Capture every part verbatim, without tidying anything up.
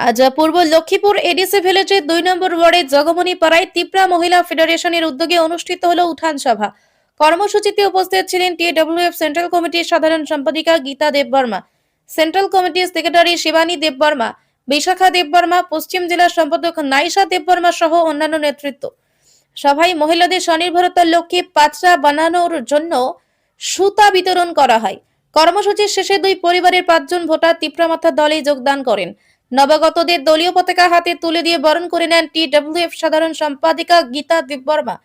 আজ পূর্ব লক্ষ্মীপুর এডিসি ভিলেজের দুই নম্বর ওয়ার্ডের জগমণি পাড়ায় তিপ্রা মহিলা ফেডারেশনের উদ্যোগে অনুষ্ঠিত হলো উঠান সভা। কর্মসূচিতে উপস্থিত ছিলেন টিডব্লিউএফ সেন্ট্রাল কমিটির সাধারণ সম্পাদিকা গীতা দেববর্মা, সেন্ট্রাল কমিটির সেক্রেটারি শিবানী দেববর্মা, বিশাখা দেববর্মা, পশ্চিম জেলা সম্পাদক নাইশা দেববর্মা সহ অন্যান্য নেতৃত্ব। সভায় মহিলাদের স্বনির্ভরতার লক্ষ্যে পাত্রা বানানোর জন্য সুতা বিতরণ করা হয়। কর্মসূচির শেষে দুই পরিবারের পাঁচজন ভোটার তিপ্রামথা দলে যোগদান করেন। নবাগতদের দলীয় পতাকা হাতে তুলে দিয়ে বরণ করে নেন টিডব্লিউএফ সাধারণ সম্পাদিকা গীতা Debbarma.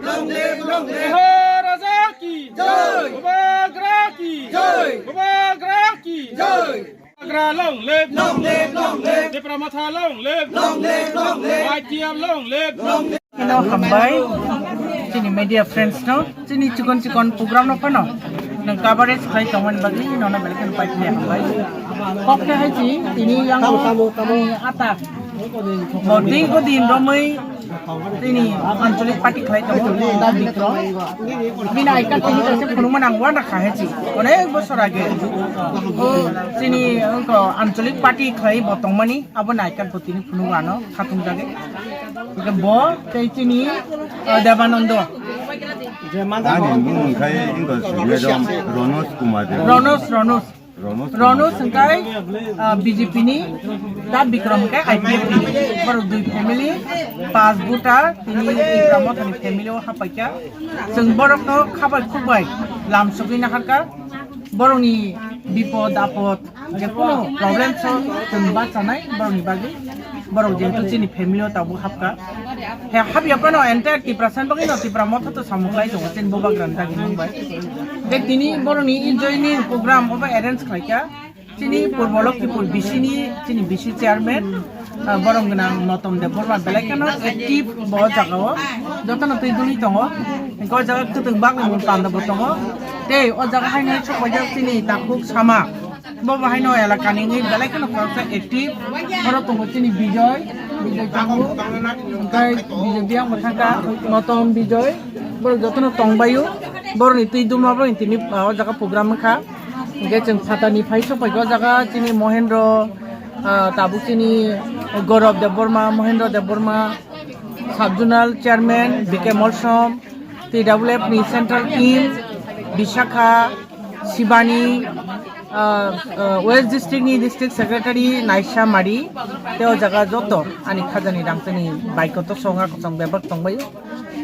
Long live, long live। মহারাজা কি জয়। বুবাগ্রা কি জয়। বুবাগ্রা কি জয়। Bubagra long live। Long live, long live। Tipra Motha long live। Long live, long live। Y T F long live। Long live। Ino hambai, chini media friends no, chini chikon chikon program no phano, nang coverage khlai tongmani bagwi, ino no belai kheno paithago hambai. Kok khe hai chi, tini yang tamo, tamo, tamo, ata. Bo ding ko din romwi, tini ancholik party khlai tongo, da Bikrom. Bini I card tini kaisa phunukma nang wana kha hai chi. Onek bosor age. O, chini, wngkha ancholik party khlai bo tongmani, abo I card bo tini phunuk ano, khatung jagwi. Hingke bo tei chini, ah, Debanando. Ani mung khai ingkha Madam Ronos Kumar Dev. Ronos, Ronos. Ronos Ronos Kumar. Hingkai, ah, B J P ni da Bikrom hingkai I P F ni. Borok dui family, pas voter, tini Bikrom o thani family o hapaikha. Chwng borok no khabai khukbai lam sugwi naharkha. Borokni bipod apod, jekunu problems o chwng bachanai borokni bagwi, borok jehetu chini family o tabuk hapkha. He hapya phano entire Tiprasa ni bagwi no Tipra Motha to samung khlai tongo chini Bubagrani dagimung bai. Tei tini borokni joining program obo arrange khlaikha chini Purbo Lokhipur B C ni chini B C chairman. Ah, borok gwnang Notom Debbarma belai kheno active bo o jaga o, jotono twi duli tongo. Hingke o jaga kwtwng baknai mung panda bo tongo. Tei o jaga haino sok paijak chini takhuk Sama. Bo bo haino elaka ni wngwi belai kheno khoroksa active. Oro tongo chini Bijoy, Bijoy tongo. Hingke Bijoy biyang bo thangkha, Notom Bijoy. Borok jotono tongbaio. Borokni twi duma borokni tini, ah, o jaga program wngkha. Hingke chwng phatani phai sok paikha o jaga chini Mohendro, ah, tabuk chini Gaurav Debbarma, Mohendro Debbarma, Sub Zonal Chairman B K Molsom, T W F ni Central Team, Bishakha, Shibani, ah, ah, West District ni District Secretary Naisha Mari, tei o jaga joto ani khajani rangchani baikoto songa kosong bebak tongbaio.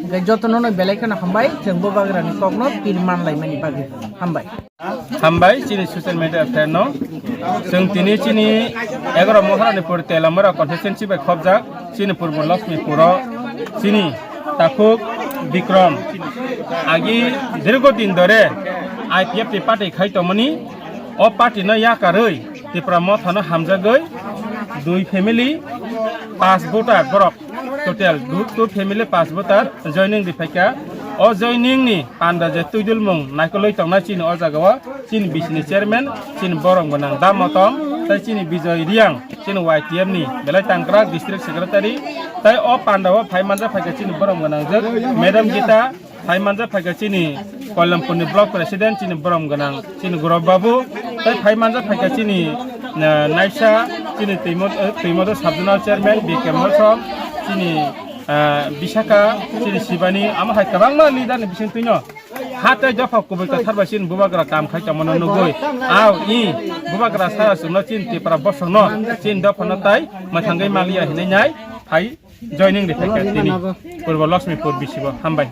Hingke jotono no belai kheno hambai, chwng Bubagrani kokno pil manlaimani bagwi. Hambai. Hambai chini social media fan no. Chwng tini chini egaroh Mohorani pori Telamura constituency bai khobjak chini Purbo Lakshmipuro chini takhuk Bikrom agi dirgo din dore I P F ni party khai tongmani, o party no yakarwi Tipra Motha no hamjagwi dui family pas voter borok. Total du-, two family pas voter joining ri phaikha. O joining ni panda je twidulmung naikolwi tongnai chini o jaga o chini B C ni chairman, chini borom gwnang Da Motom, tei chini Bijoy Reang, chini Y T F ni belai tangkrak district secretary, tei o panda o phai manja phaikha chini borom gwnang je Madam Gita, phai manja phaikha chini Koilampur ni block president, chini borom gwnang chini Gaurav Babu, tei phai manja phaikha chini, eh, Naisa, chini Twimo-, eh, Twimodo Sub Zonal Chairman B K Molsom, chini, eh, Bisaka, chini Sibani, amo hai kwbangma leader ni bising twino. Ha tei dopha kubui kwthar bai chini Bubagra kam khai tongmano nugui. Ao i Bubagra sara chwngno chini Tipra bosongno chini dophano tai mwthangwi maliya hinwi nai phai joining ri phaikha tini Purbo Lakshmipur B C o. Hambai.